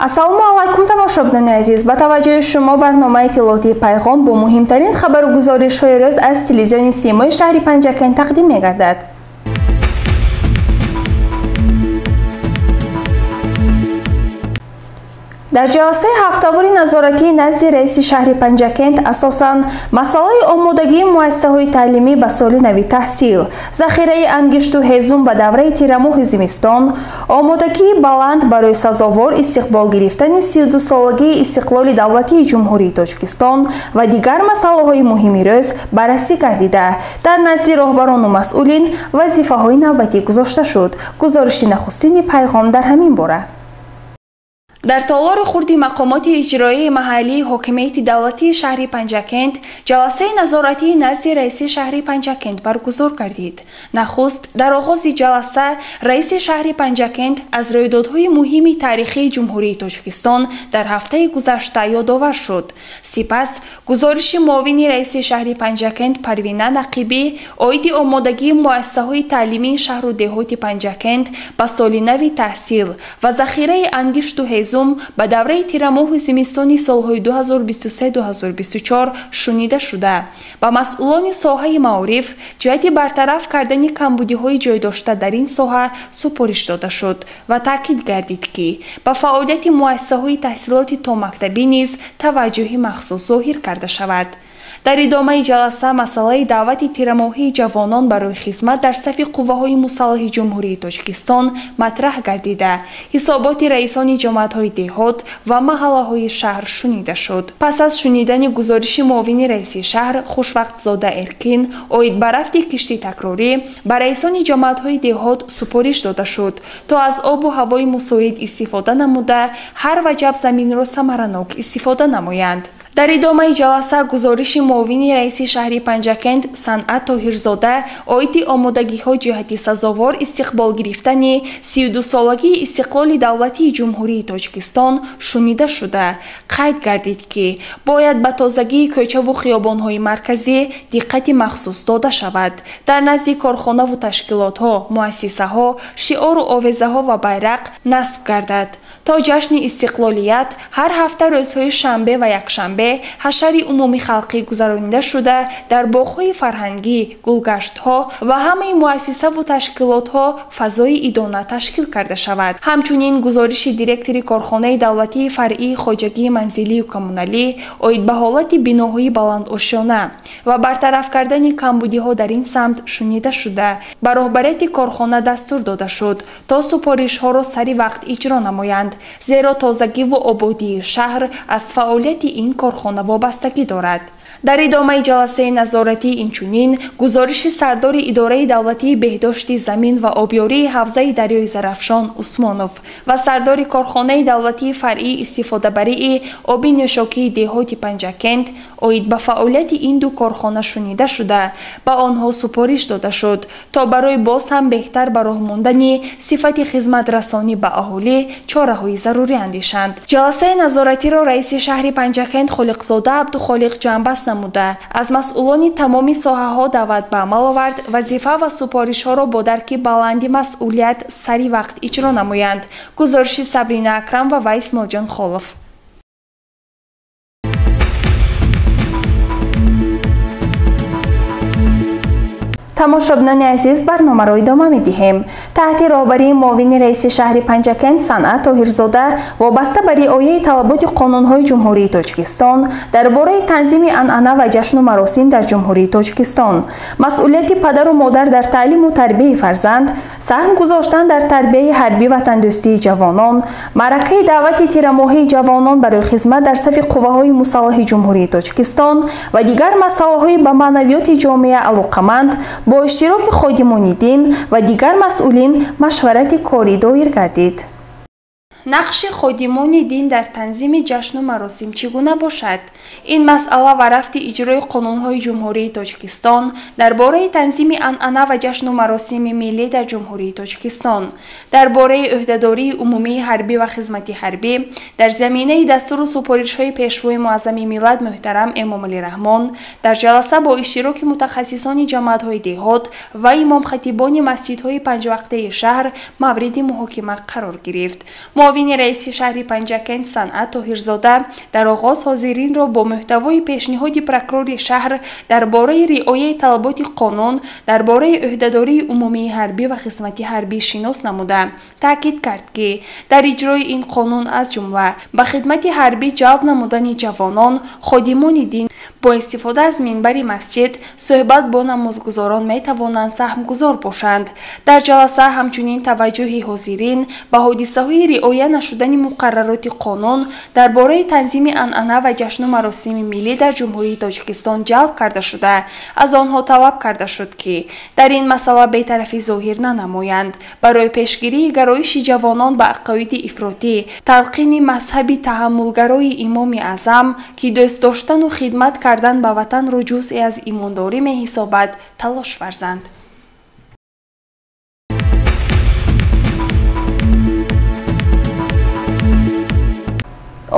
Ассалому алайкум, тамошобинони азиз. Ба таваҷҷӯҳи шумо барномаи иттилоотии Пайғом бо муҳимтарин хабару гузоришҳои рӯз аз телевизиони Симои шаҳри Панҷакент тақдим мегардад. Дар ҷаласаи ҳафтавори назоратии назди раиси шаҳри Панҷакент асосан масъалаи омодагии муассисаҳои таълимӣ ба соли нави таҳсил, захираи ангишту ҳезум ба давраи тирамоҳи зимистон, омодагии баланд барои сазовор истиқбол гирифтани 32-солагии истиқлоли давлатии Ҷумҳурии Тоҷикистон ва дигар масъалаҳои муҳими рӯз баррасӣ гардида, дар назди роҳбарону масъулин вазифаҳои навбатӣ гузошта шуд. Гузориши нахустини Пайғом дар ҳамин бора. Дар толори хурди мақомоти иҷроии маҳаллии ҳокимияти давлатии шаҳри Панҷакент ҷаласаи назоратии назди раиси шаҳри Панҷакент баргузор гардид. Нахуст дар оғози ҷаласа раиси шаҳри Панҷакент аз рӯйдодҳои муҳими таърихии Ҷумҳурии Тоҷикистон дар ҳафтаи гузашта ёдовар шуд. Сипас гузориши муовини раиси шаҳри Панҷакент Парвина Нақибӣ оиди омодагии муассисаҳои таълимии шаҳру деҳоти Панҷакент ба соли нави таҳсил ва захираи ангишту ҳезум ба давраи тирамоҳу зимистони солҳои 2023-2024 шунида шуда, ба масъулони соҳаи маориф ҷиҳати бартараф кардани камбудиҳои ҷойдошта дар ин соҳа супориш дода шуд ва таъкид гардид, ки ба фаъолияти муассисаҳои таҳсилоти томактабӣ низ таваҷҷӯҳи махсус зоҳир карда шавад. Дар идомаи ҷаласа масъалаи даъвати тирамоҳии ҷавонон барои хизмат дар сафи қувваҳои мусаллаҳи Ҷумҳурии Тоҷикистон матраҳ гардида, ҳисоботи раисони ҷамоатҳои деҳот ва маҳаллаҳои шаҳр шунида шуд. Пас аз шунидани гузориши муовини раиси шаҳр Хушвақтзода Эркин оид ба рафти кишти такрорӣ ба раисони ҷамоатҳои деҳот супориш дода шуд, то аз обу ҳавои мусоид истифода намуда, ҳар ваҷаб заминро самаранок истифода намоянд. Дар идомаи ҷаласа гузориши муовини раиси шаҳри Панҷакент Санъат Тоҳирзода оиди омодагиҳо ҷиҳати сазовор истиқбол гирифтани 32-солагии истиқлоли давлатии Ҷумҳурии Тоҷикистон шунида шуда, қайд гардид, ки бояд ба тозагии кӯчаву хиёбонҳои марказӣ диққати махсус дода шавад. Дар назди корхонаву ташкилотҳо, муассисаҳо шиору овезаҳо ва байрақ насб гардад. То ҷашни истиқлолият ҳар ҳафта рӯзҳои шанбе ва якшанбе ҳашари умумихалқӣ гузаронида шуда, дар боғҳои фарҳангӣ, гулгаштҳо ва ҳамаи муассисаву ташкилотҳо фазои идона ташкил карда шавад. Ҳамчунин гузориши директори корхонаи давлатии фаръии хоҷагии манзилию коммуналӣ оид ба ҳолати биноҳои баландошёна ва бартараф кардани камбудиҳо дар ин самт шунида шуда, ба роҳбарияти корхона дастур дода шуд, то супоришҳоро сари вақт иҷро намоянд, зеро тозагиву ободии шаҳр аз фаъолияти ин корхона вобастагӣ дорад. Дар идомаи ҷаласаи назоратӣ инчунин гузориши сардори идораи давлатии беҳдошти замин ва обёрии ҳавзаи дарёи Зарафшон Усмонов ва сардори корхонаи давлатии фаръии истифодабарии оби нӯшокии деҳоти Панҷакент оид ба фаъолияти ин ду корхона шунида шуда, ба онҳо супориш дода шуд, то барои боз ҳам беҳтар ба роҳ мондани сифати хизматрасонӣ ба аҳолӣ чораҳои зарурӣ андешанд. Ҷаласаи назоратиро раиси шаҳри Панҷакент Холиқзода Абдухолиқ ҷамъбаст намуда, аз масъулони тамоми соҳаҳо даъват ба амал овард вазифа ва супоришҳоро бо дарки баланди масъулият сари вақт иҷро намоянд. Гузориши Сабрина Акрам ва Исмоилҷон Холов. Тамошобинони азиз, барномаро идома медиҳем. Таҳти роҳбарии муовини раиси шаҳри Панҷакент Санъат Тоҳирзода вобаста ба риояи талаботи қонунҳои Ҷумҳурии Тоҷикистон дар бораи танзими анъана ва ҷашну маросим дар Ҷумҳурии Тоҷикистон, масъулияти падару модар дар таълиму тарбияи фарзанд, саҳм гузоштан дар тарбияи ҳарбӣ ватандӯстии ҷавонон, маъракаи даъвати тирамоҳии ҷавонон барои хизмат дар сафи қувваҳои мусаллаҳи Ҷумҳурии Тоҷикистон ва дигар масъалаҳои ба маънавиёти ҷомеа алоқаманд бо иштироки ходимони дин ва дигар масъулин машварати корӣ доир гардид. Нақши ходимони дин дар танзими ҷашну маросим чӣ гуна бошад? Ин масъала ва рафти иҷрои қонунҳои Ҷумҳурии Тоҷикистон дар бораи танзими анъана ва ҷашну маросими миллӣ дар Ҷумҳурии Тоҷикистон, дар бораи ӯҳдадории умумии ҳарбӣ ва хизмати ҳарбӣ дар заминаи дастуру супоришҳои Пешвои муаззами миллат муҳтарам Эмомалӣ Раҳмон дар ҷаласа бо иштироки мутахассисони ҷамоатҳои деҳот ва имомхатибони масҷидҳои панҷвақтаи шаҳр мавриди муҳокима қарор гирифт. Муовини раиси шаҳри Панҷакент Санъат Тоҳирзода дар оғоз ҳозиринро бо муҳтавои пешниҳоди прокурори шаҳр дар бораи риояи талаботи қонун дар бораи ӯҳдадории умумии ҳарбӣ ва хизмати ҳарбӣ шинос намуда, таъкид кард, ки дар иҷрои ин қонун аз ҷумла ба хидмати ҳарбӣ ҷалб намудани ҷавонон, ходимони дин бо истифода аз минбари масҷид суҳбат бо намозгузорон метавонанд саҳмгузор бошанд. Дар ҷаласа ҳамчунин таваҷҷӯҳи ҳозирин ба ҳодисаҳои риоя нашудани муқаррароти қонун дар бораи танзими анъана ва ҷашну маросими миллӣ дар Ҷумҳурии Тоҷикистон ҷалб карда шуда, аз онҳо талаб карда шуд, ки дар ин масъала бетарафӣ зоҳир нанамоянд. Барои пешгирии гароиши ҷавонон ба ақоиди ифротӣ, талқини мазҳаби таҳаммулгарои Имоми Аъзам, ки дӯст доштану хидмат кардан ба ватанро ҷузъе аз имондорӣ меҳисобад, талош варзанд.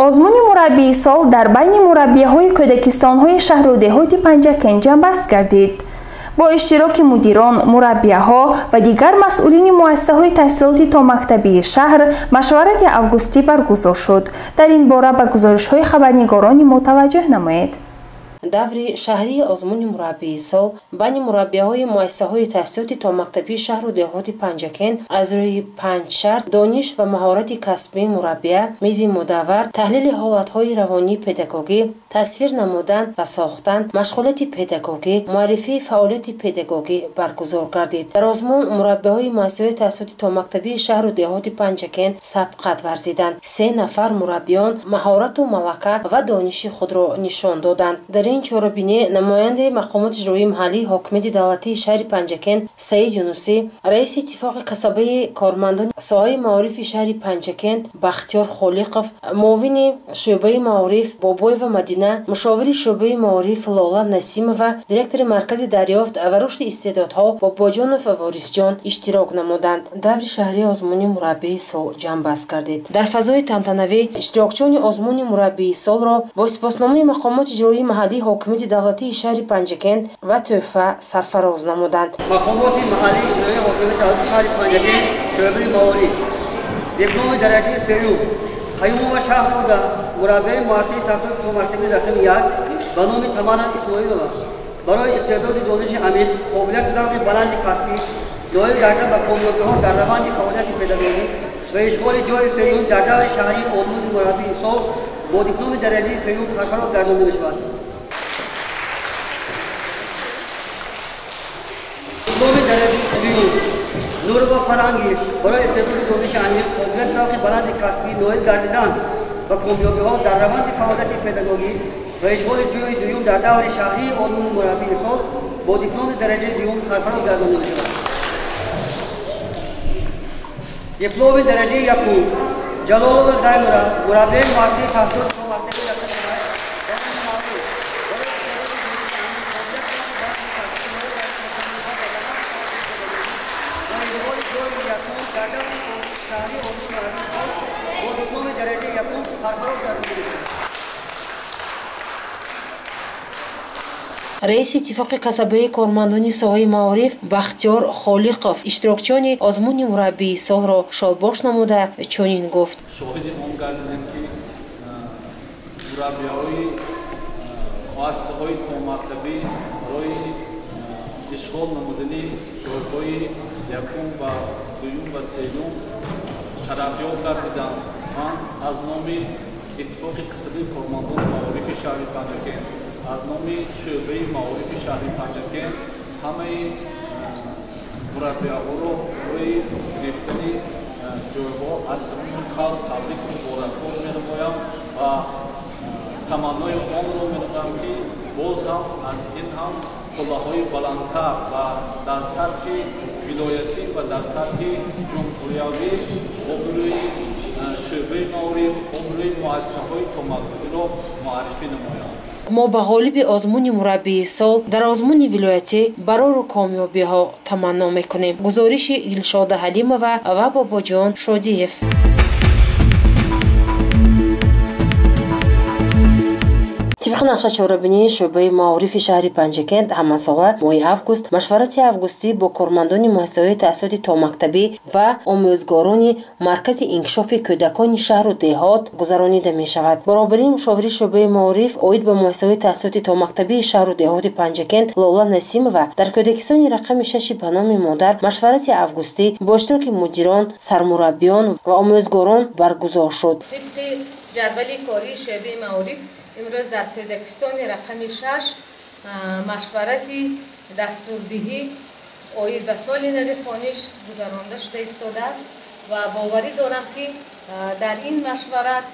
Озмуни мураббии сол дар байни мураббияҳои кӯдакистонҳои шаҳру деҳоти Панҷакент ҷамъбаст гардид. Бо иштироки мудирон, мураббияҳо ва дигар масъулини муассисаҳои таҳсилоти томактабии шаҳр машварати августӣ баргузор шуд. Дар ин бора ба гузоришҳои хабарнигорони мо таваҷҷӯҳ намоед. Даври шаҳрии озмуни мураббии сол байни мураббияҳои муассисаҳои таҳсилоти томактабии шаҳру деҳоти Панҷакент аз рӯи 5 шарт: дониш ва маҳорати касбии мураббия, мизи мудаввар, таҳлили ҳолатҳои равонии педагогӣ, тасвир намудан ва сохтан, машғулияти педагогӣ, муаррифии фаъолияти педагогӣ баргузор гардид. Дар озмун мураббияҳои муассисаҳои таҳсилоти томактабии шаҳру деҳоти Панҷакент сабқат варзиданд. 3 нафар мураббиён маҳорату малака ва дониши худро нишон доданд. Дар ин чорабинӣ намояндаи мақомоти иҷроии маҳаллии ҳокимияти давлатии шаҳри Панҷакент Саид Юнусӣ, раиси иттифоқи касабаи кормандони соҳаи маорифи шаҳри Панҷакент Бахтиёр Холиқов, муовини шӯъбаи маориф Бобоева Мадина, мушовири шӯъбаи маориф Лола Насимова, директори маркази дарёфт ва рушди истеъдодҳо Бобоҷонов Ворисҷон иштирок намуданд. Даври шаҳрии озмуни мураббии сол ҷамъбаст гардид. Дар фазои тантанавӣ иштирокчиёни озмуни мураббии солро бо сипосномаи мақомоти иҷроии маҳаллии ҳокимияти давлатии шаҳри Панҷакент ва тӯҳфа сарфароз намуданд. Мақомоти маҳаллии иҷроии ҳокимияти давлатии шаҳри Панҷакент, шӯъбаи маориф, дипломи дараҷаи сеюм Қаюмова Шаҳруда, мураббияи муассисаи таҳсилоти томактабии рақами 1 ба номи Тамара Исмоилова барои истеъдоди дониши амиқ, қобилияти завқи баланди касбӣ, ноил гардан ба комёбиҳо дар раванди фаъолияти педагогӣ ва ишғоли ҷои сеюм дар даври шаҳрии озмуни мураббии сол бо дипломи дараҷаи сеюм сарфароз гардонида мешавад. Дипломи дараҷаи дуюм Нурова Фарангиз барои истеъдоди дониши амиқ, қобилияти завқи баланди касбӣ, ноил гардидан ба комёбиҳо дар раванди фаъолияти педагогӣ ва ишғоли ҷои дуюм дар даври шаҳрии озмуни мураббии сол бо дипломи дараҷаи дуюм сарфароз гардонида мешавад. Дипломи дараҷаи якум Ҷалолова Зайнура, мураббияи муассисаи таҳсилоти томактабии рақами 1. Раиси иттифоқи касабаи кормандони соҳаи маориф Бахтиёр Холиқов иштирокчиёни озмуни мураббии солро шодбош намуда чунин гуфт: шоҳиди он гардидем, ки мураббиҳои муассисаҳои томактабӣ барои ишғол намудани ҷойҳои якум ва дуюм ва сеюм шарафёб гардиданд. Ман аз номи иттифоқи касабаи кормандони маорифи шаҳри Панҷакент, аз номи шӯъбаи маорифи шаҳри Панҷакент ҳамаи мураббияҳоро барои гирифтани ҷойҳо аз самими қалб табрику муборакбод менамоям ва таманнои онро менамоям, ки боз ҳам аз ин ҳам қуллаҳои баландтар ва дар сатҳи вилоятӣ ва дар сатҳи ҷумҳуриявӣ обрӯи шӯъбаи маориф, обрӯи муассисаҳои томактабиро муаррифӣ намоянд. Мо ба ғолиби озмуни мураббии сол дар озмуни вилоятӣ барору комёбиҳо таманно мекунем. Гузориши Дилшода Ҳалимова ва Бобоҷон Шодиев. Тибқи нақша чорабинии шӯъбаи маорифи шаҳри Панҷакент ҳамасола моҳи август машварати августӣ бо кормандони муассисаҳои таҳсилоти томактабӣ ва омӯзгорони Маркази инкишофи кӯдакони шаҳру деҳот гузаронида мешавад. Баробари мушовири шӯъбаи маориф оид ба муассисаҳои таҳсилоти томактабии шаҳру деҳоти Панҷакент Лола Насимова дар кӯдакистони рақами шаши ба номи модар машварати августӣ бо иштироки мудирон, сармураббиён ва омӯзгорон баргузор шуд. Тибқи ҷадвали кории шӯъбаи маориф имрӯз дар кӯдакистони рақами 6 машварати дастурдиҳӣ оид ба соли нави хониш гузаронда шуда истодааст ва боварӣ дорам, ки дар ин машварат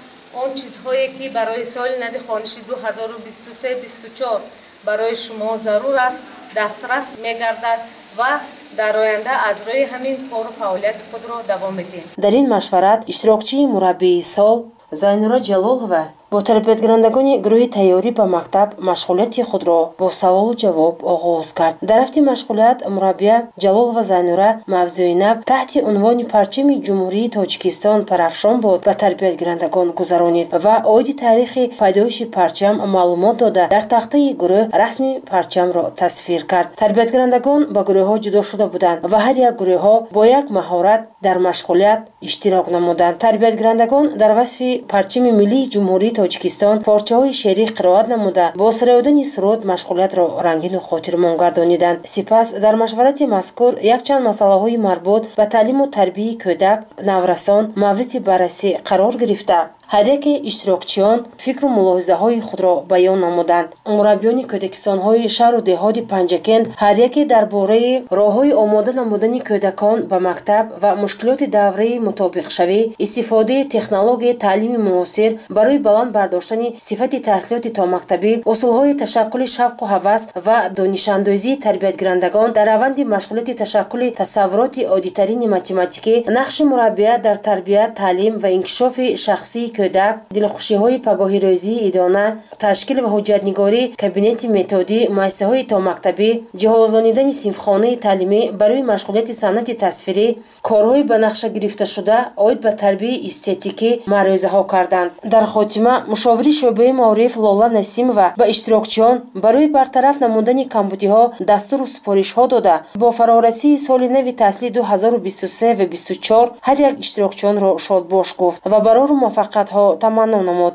он чизҳое, ки барои соли нави хониши 2023-24 барои шумо зарур аст, дастрас мегардад ва дар оянда аз рӯи ҳамин кору фаъолияти худро давом медиҳем. Дар ин машварат иштирокчии мураббии сол Зайнура Ҷалолова бо тарбиятгирандагони гурӯҳи тайёрӣ ба мактаб машғулияти худро бо саволу ҷавоб оғоз кард. Дар рафти машғулият мураббия Ҷалолова Зайнура мавзӯи нав таҳти унвони «Парчами Ҷумҳурии Тоҷикистон парафшон буд» ба тарбиятгирандагон гузаронид ва оиди таърихи пайдоиши парчам маълумот дода, дар тахтаи гурӯҳ расми парчамро тасвир кард. Тарбиятгирандагон ба гурӯҳҳо ҷудо шуда буданд ва ҳар як гурӯҳҳо бо як маҳорат дар машғулият иштирок намуданд. Тарбиятгирандагон дар васфи парчами миллии Ҷумҳурии Тоҷикистон порчаҳои шеърӣ қироат намуда, бо сароёдани суруд машғулиятро рангину хотирмон гардониданд. Сипас дар машварати мазкур якчанд масъалаҳои марбут ба таълиму тарбияи кӯдак, наврасон мавриди баррасӣ қарор гирифта, ҳар яке иштирокчиён фикру мулоҳизаҳои худро баён намуданд. Мураббиёни кӯдакистонҳои шаҳру деҳоти Панҷакент ҳар яке дар бораи роҳҳои омода намудани кӯдакон ба мактаб ва мушкилоти давраи мутобиқшавӣ, истифодаи технологияи таълими муосир барои баланд бардоштани сифати таҳсилоти томактабӣ, усулҳои ташаккули шавқу ҳавас ва донишандозии тарбиятгирандагон дар раванди машғулияти ташаккули тасаввуроти оддитарини математикӣ, нақши мураббия дар тарбия, таълим ва инкишофи шахсии кӯдак, дилхушиҳои пагоҳирӯзии идона, ташкил ва ҳуҷҷатнигории кабинети методӣ муассисаҳои томактабӣ, ҷиҳозонидани синфхонаи таълимӣ барои машғулияти санъати тасвирӣ, корҳои ба нақша гирифташуда оид ба тарбияи эстетикӣ маърӯзаҳо карданд. Дар хотима мушовири шӯъбаи маориф Лола Насимова ба иштирокчиён барои бартараф намудани камбудиҳо дастуру супоришҳо дода, бо фарорасии соли нави таҳсили 2023 ва 24 ҳар як иштирокчиёнро шодбош гуфт ва барору муваффақиятҳо таманно намуд.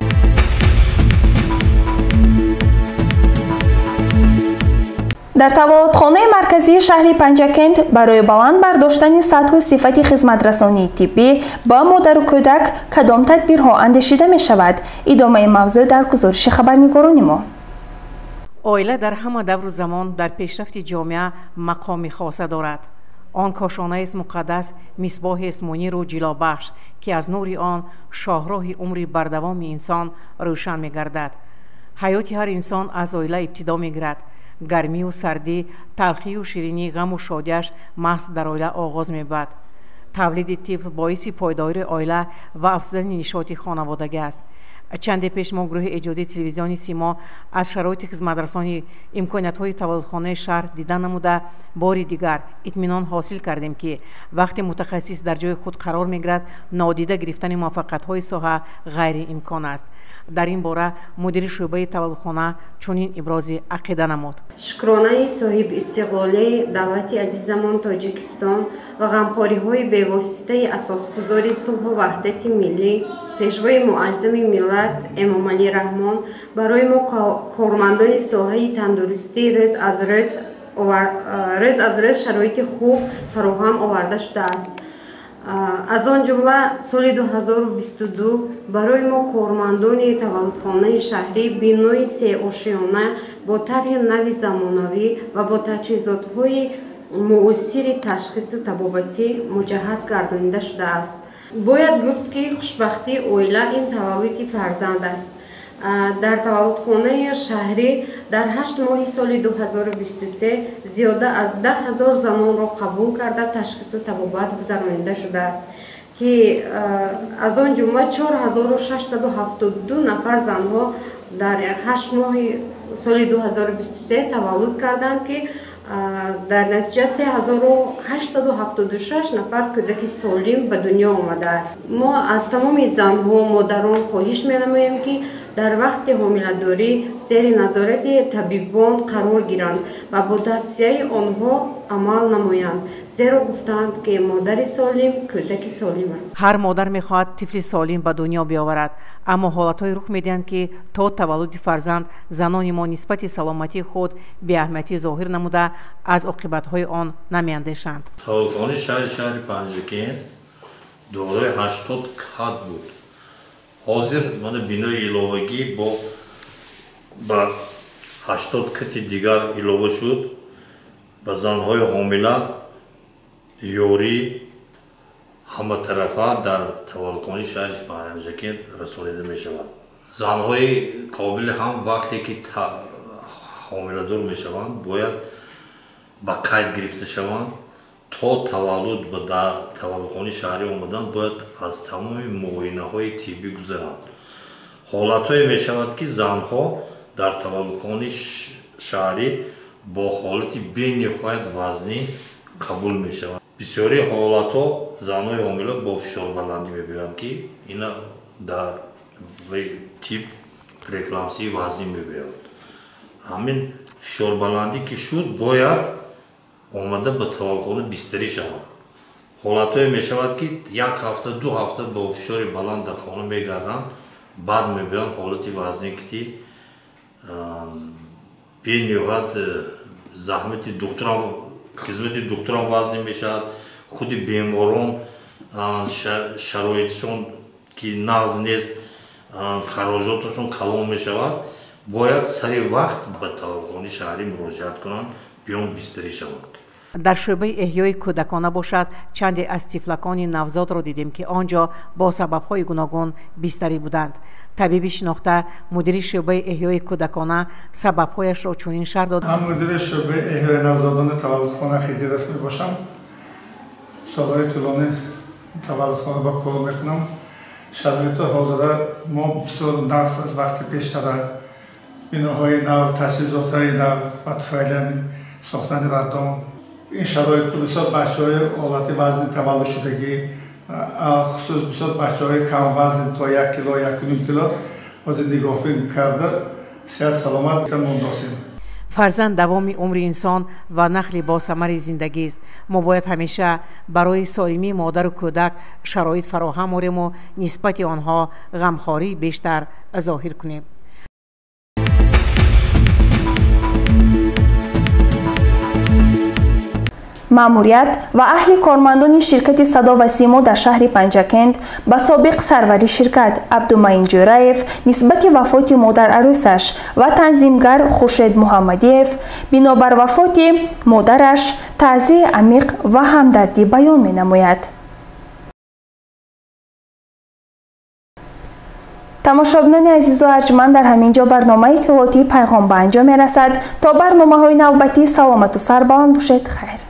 Дар таваллудхонаи марказии шаҳри Панҷакент барои баланд бардоштани сатҳу сифати хизматрасонии тиббӣ ба модару кӯдак кадом тадбирҳо андешида мешавад? Идомаи мавзӯъ дар гузориши хабарнигорони мо. Оила дар ҳама давру замон дар пешрафти ҷомеа мақоми хоса дорад. Он кошонаест муқаддас, мисбоҳест муниру ҷилобахш, ки аз нури он шоҳроҳи умри бардавоми инсон рӯшан мегардад. Ҳаёти ҳар инсон аз оила ибтидо мегирад. Гармию сардӣ, талхию ширинӣ, ғаму шодиаш маҳз дар оила оғоз меёбад. Тавлиди тифл боиси пойдории оила ва афзудани нишоти хонаводагӣ аст. Чанде пеш мо гурӯҳи эҷодии телевизиони Симо аз шароити хизматрасонии имкониятҳои таваллудхонаи шаҳр дида намуда, бори дигар итминон ҳосил кардем, ки вақте мутахассис дар ҷои худ қарор мегирад, нодида гирифтани муваффақиятҳои соҳа ғайриимкон аст. Дар ин бора мудири шӯъбаи таваллудхона чунин ибрози ақида намуд. Шукронаи соҳибистиқлолии давлати азизамон Тоҷикистон ва ғамхориҳои бевоситаи асосгузори сулҳу ваҳдати миллӣ, пешвои муаззами миллат Эмомалӣ Раҳмон барои мо кормандони соҳаи тандурустӣ рӯз аз рӯз шароити хуб фароҳам оварда шудааст. Аз он ҷумла соли 2022 барои мо кормандони таваллудхонаи шаҳрӣ бинои сеошиёна бо тарҳи нави замонавӣ ва бо таҷҳизотҳои муосири ташхису табобатӣ муҷаҳҳаз гардонида шудааст. Бояд гуфт, ки хушбахтии оила ин таваллуди фарзанд аст. Дар таваллудхонаи шаҳрӣ дар 8 моҳи соли 2023 зиёда аз 10 000 занонро қабул карда, ташхису табобат гузаронида шудааст, ки аз он ҷумла 4672 нафар занҳо дар 8 моҳи соли 2023 таваллуд карданд, ки дар натиҷа 3876 нафар кӯдаки солим ба дунё омадааст. Мо аз тамоми занҳо, модарон хоҳиш менамоем, ки Дар вақти ҳомиладорӣ зери назорати табибон қарор гиранд ва бо тавсияи онҳо амал намоянд, зеро гуфтаанд, ки модари солим кӯдаки солим аст. Ҳар модар мехоҳад тифли солим ба дунё биёварад, аммо ҳолатҳое рух медиҳанд, ки то таваллуди фарзанд занони мо нисбати саломатии худ беаҳамиятӣ зоҳир намуда, аз оқибатҳои он намеандешанд. Таваллудхонаи шаҳри Панҷакент дорои 80 кат буд. Ҳозир мана бинои иловагӣ ба 80 кати дигар илова шуд. Ба занҳои ҳомила ёрӣ ҳаматарафа дар таваллудхонаи шаҳри Панҷакент расонида мешавад. Занҳои қобили ҳам вақте ки ҳомиладор мешаванд, бояд ба қайд гирифта шаванд. То таваллуд ба таваллудхонаи шаҳрӣ омадан бояд аз тамоми муоинаҳои тиббӣ гузаранд. Ҳолатҳое мешавад, ки занҳо дар таваллудхонаи шаҳрӣ бо ҳолати бениҳоят вазнин қабул мешаванд. Бисёри ҳолатҳо занҳои ҳомила бо фишорбаландӣ мебиёянд, ки ина дар тиб преэклампсияи вазнин мебиёянд. Ҳамин фишорбаландӣ ки шуд, бояд омада ба таваллудхона бистарӣ шаванд. Ҳолатҳое мешавад, ки як ҳафта, ду ҳафта бо фишори баланд дар хона мегарданд, баъд мебиёянд ҳолати вазнин, ки бениҳоят заҳмати духтурам, хизмати духтурам вазнин мешавад. Худи беморон шароитшон ки нағз нест, хароҷоташон калон мешавад. Бояд сари вақт ба таваллудхонаи шаҳрӣ муроҷиат кунанд, биён бистарӣ шаванд. Дар шӯъбаи эҳёи кӯдакона бошад, чанде аз тифлакони навзодро дидем, ки он ҷо бо сабабҳои гуногун бистарӣ буданд. Табиби шинохта, мудири шӯъбаи эҳёи кӯдакона сабабҳояшро чунин шарҳ дод. Ман мудири шӯъбаи эҳёи навзодони таваллудхона Хидиров мебошам. Солҳои тӯлонӣ таваллудхона ба кор мекунам. Шароити ҳозира мо бисёр нағз аз вақти пештара, биноҳои нав, таҷҳизотҳои нав ба туфайли ҳамин сохтани раддом. Ин шароит бисёр бачаҳои ҳолати вазни таваллудшудагӣ, хусус бисёр бачаҳои камвазн то 1 кило, 1.5 кило ҳозир нигоҳбин карда сиҳат саломат мондосем. Фарзанд давоми умри инсон ва нахли босамари зиндагист. Мо бояд ҳамеша барои солимии модару кӯдак шароит фароҳам орему нисбати онҳо ғамхории бештар зоҳир кунем. Маъмурият ва аҳли кормандони ширкати Садо ва Симо дар шаҳри Панҷакент ба собиқ сарвари ширкат Абдумаин Ҷӯраев нисбати вафоти модарарӯсаш ва танзимгар Хуршед Муҳаммадиев бинобар вафоти модараш таъзияи амиқ ва ҳамдардӣ баён менамояд. Тамошобинони азизу арҷманд, дар ҳамин ҷо барномаи иттилоотии Пайғом ба анҷом мерасад. То барномаҳои навбатӣ саломату сарбаланд бошед. Хайр.